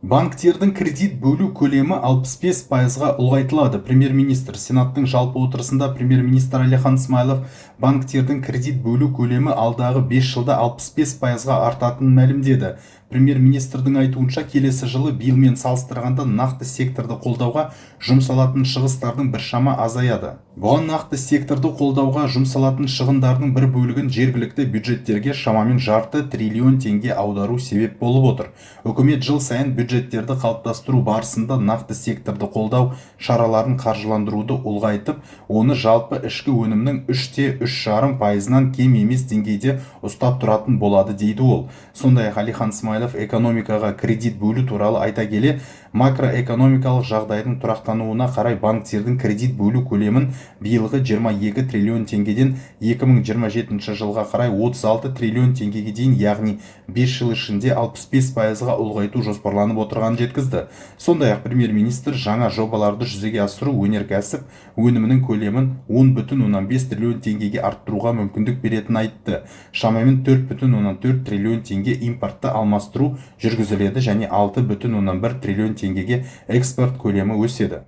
Банктердің кредит бөлу көлемі 65%-ға ұлғайтылады. Премьер-министр Сенаттың жалпы отырысында премьер-министр Әлихан Смайылов банктердің кредит бөлу көлемі алдағы 5 жылда 65%-ға артатынын мәлімдеді. Премьер-министрдің айтуынша, келесі жылы биылмен салыстырғанда нақты секторды қолдауға жұмсалатын шығыстардың біршама азаяды. Бұған нақты секторды қолдауға жұмсалатын шығындардың бір бөлігін жергілікті бюджеттерге шамамен жарты триллион теңге аудару себеп болып отыр. Үкімет жыл сайын бюджеттерді қалыптастыру барысында нақты секторды қолдау шараларын қаржыландыруды ұлғайтып, оны жалпы ішкі өнімнің 3,5%-ынан кем емес деңгейде ұстап тұратын болады, дейді ол. Сондай-ақ Әлихан Смайылов экономикаға кредит бөлу туралы айта келе, макроэкономикалық жағдайдың тұрақтануына қарай банктердің кредит бөлу көлемін биылғы 22 триллион теңгеден 2027 жылға қарай 36 триллион теңгеге дейін, яғни 5 жыл ішінде 65%-ға ұлғайту жоспарланып отырғанын жеткізді. Сондай-ақ премьер-министр жаңа жобаларды жүзеге асыру өнеркәсіп өнімінің көлемін 10,5 триллион теңгеге арттыруға мүмкіндік беретінін айтты. Шамамен 4,4 триллион теңге импортты алмастыру жүргізіледі және 6,1 триллион теңгеге экспорт көлемі өседі.